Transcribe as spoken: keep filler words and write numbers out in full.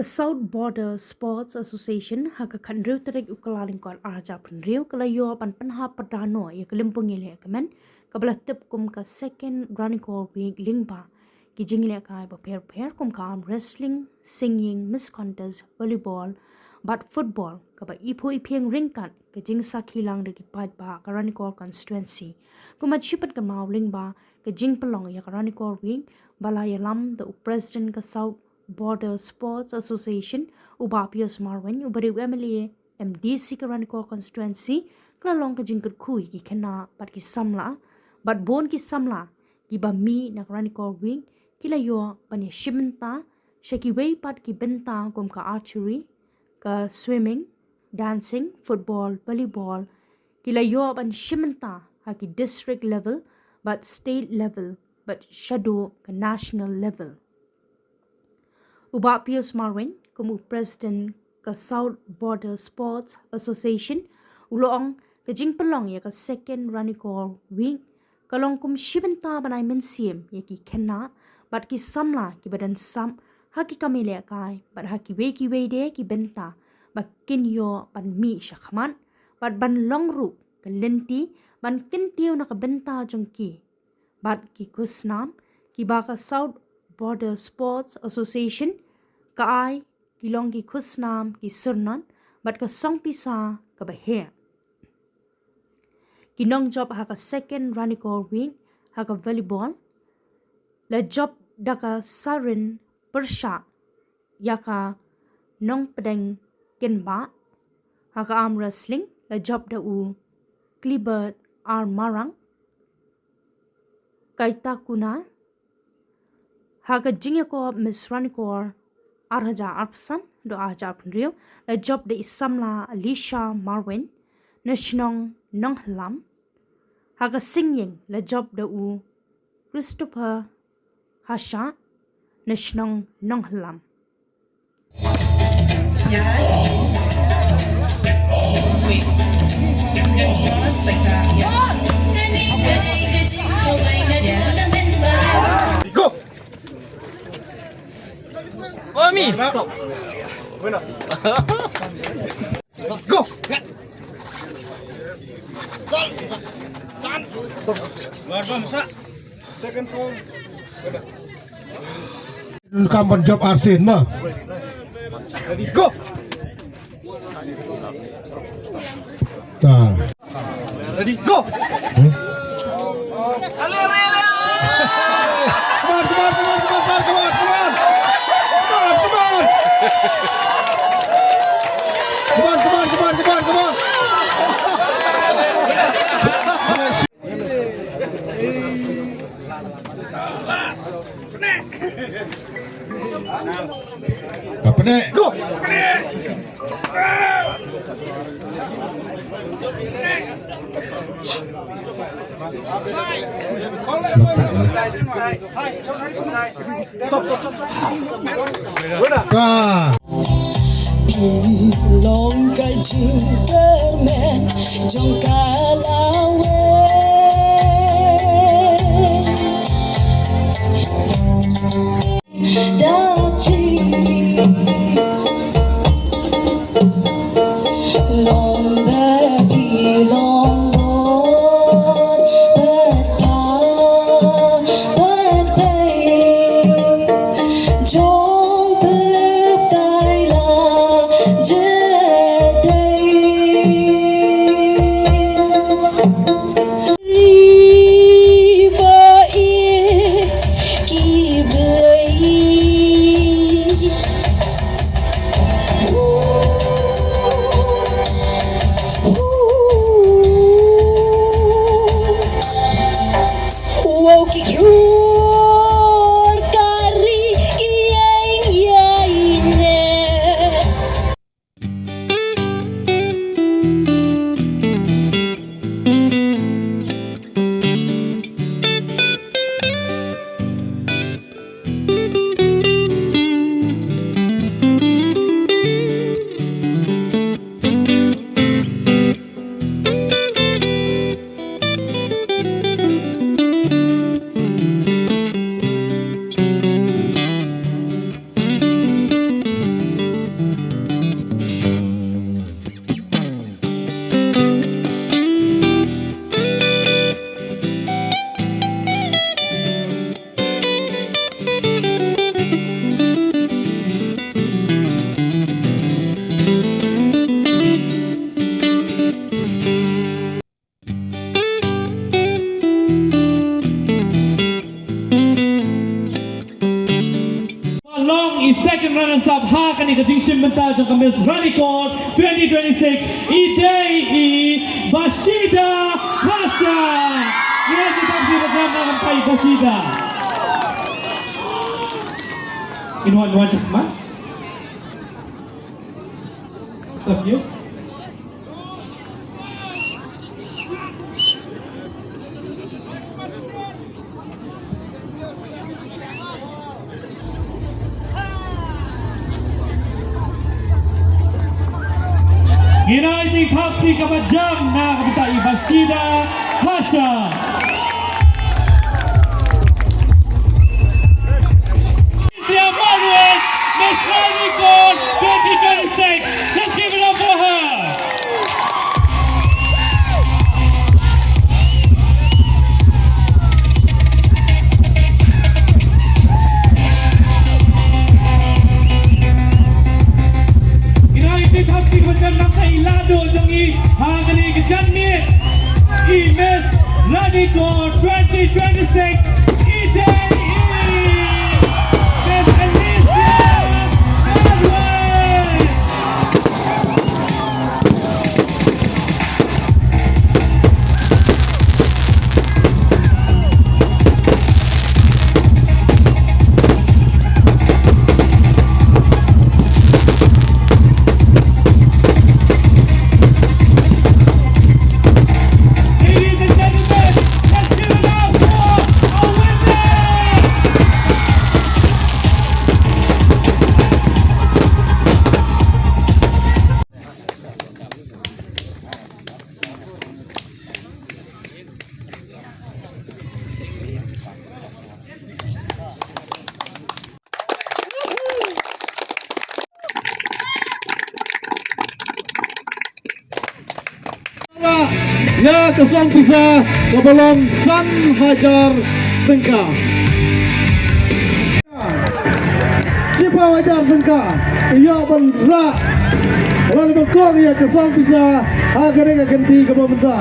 South Border Sports Association ha ka khathynriew tarik u Kyllalyngkot arhajar arphew hynriew ka la ïoh ban pynhap pyrda noh ïa ka lympung ïalehkmen kaba la tip kum ka Second Ranikor Week lyngba ki jingïalehkai bapher bapher kum ka arm wrestling, singing, Miss Contest, volleyball bad football, kaba iphuh iphieng ryngkat ka jingsakhi lang da ki paidbah ka Ranikor constituency. Kumba shi pynkynmaw lyngba ka jingpynlong ïa ka Ranikor Week ba la ïalam da u President ka South Border Sports Association, u Bah Pius Marwein, uba dei u M L A M D C ka Ranikor constituency, ka la long ka jingkyrkhu ïa ki khynnah bad ki samla bad bun ki samla kiba mih na ka Ranikor Week ki la ïoh ban ïashim bynta sha kiwei pat ki bynta kum ka archery, ka swimming, dancing, football, volleyball, ki la ïoh ban shim bynta ha ki district level bad state level bad shaduh ka national level. U Bah Pius Marwein kum u President ka South Border Sports Association u la ong ka jingpynlong ïa ka Second Ranikor Week ka long kum shi bynta ban ai mynsiem ïa ki khynnah bad ki samla kiba don sap ha ki kam ïalehkai bad ha kiwei kiwei de ki bynta ba kin ïoh ban mih shakhmat bad ban long ruh ka lynti ban kyntiew na ka bynta jong ki bad ki khusnam kiba ka South Border Sports Association ka ai ki long ki khusnam ki syrnot bad ka song pisa kaba heh. Ki nongjop ha ka Second Ranikor Week ha ka volleyball la jop da ka Sarin Pyrshah ïa ka Nongpdeng Kynbah, ha ka arm wrestling la jop da u Clibert R Marang, Kaitakuna, ha ka jingïakob Miss Ranikor arhajar arphew san haduh arhajar arphew hynriew la jop da i samla Alicia Marwein na shnong Nonghylam, ha ka singing la jop da u Christopher Hasha na shnong Nonghylam. Go! Omi! Go! Second form. Kam ban jop arsin ma. Go. Ta. Ready, go. Come on, come on, come on, come on, come on, come on. Come on, come on. Come on, come on, come on, come on, come on. Ka pyneh. Go. Ka. Long ka jingkyrmen jong ka la wei. Dap ji long ba ki long bor bad pa bad bei. Jong pyrthei la jadei. Runners up ha kane ka jingshim bynta jong ka Miss Ranikor twenty twenty-six i dei i Bashida Hasha. Ïa ki thapti ba jam na ka bynta i Bashida. In wan wan chakma. Sub yes. Ngi nai jingthap kti kaba jam na ka bynta i Bashida Hasha. Alicia Marwet, Miss Ranikor twenty twenty-six. Let's give it up for her. Ngi nai jingthap kti kaba jam na ka bynta i Lahduh jong ngi ha kane ka janmiet i Miss Ranikor twenty twenty-six. I dei i Miss Alicia Marwet. Ladies and gentlemen, let's give it up for our winner! Ïa ka song pisa kaba long san hajar tyngka. Shiphew hajar tyngka. Ïa ban rah, ban ban kong ïa ka song pisa ha kane ka kynti kaba mynta.